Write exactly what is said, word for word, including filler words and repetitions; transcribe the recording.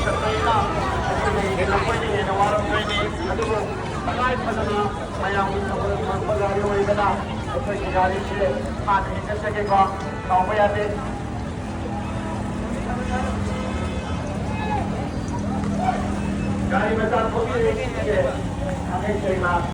ꯆꯠꯄꯅꯤꯅ ꯑꯩꯈꯣꯏꯅ ꯍꯦꯟꯅ ꯋꯥꯔꯝꯗꯣꯏꯅꯤ꯫ ꯑꯗꯨꯕꯨ ꯇꯉꯥꯏ ꯐꯗꯅ ꯃꯌꯥꯝꯒꯤ ꯊꯧꯒꯜ ꯊꯣꯛꯄ ꯒꯥꯔꯤ ꯑꯣꯏꯕꯅ ꯑꯩꯈꯣꯏꯒꯤ ꯒꯥꯔꯤꯁꯦ ꯍꯥꯟꯅ ꯍꯦꯟꯒꯠꯆꯒꯦꯀꯣ, ꯀꯥꯎꯕ ꯌꯥꯗꯦ꯫ ꯒꯥꯔꯤ ꯃꯆꯥ ꯊꯧꯕꯤꯔꯦ꯫ ꯊꯥꯡꯒꯩ ꯁꯦꯡꯅ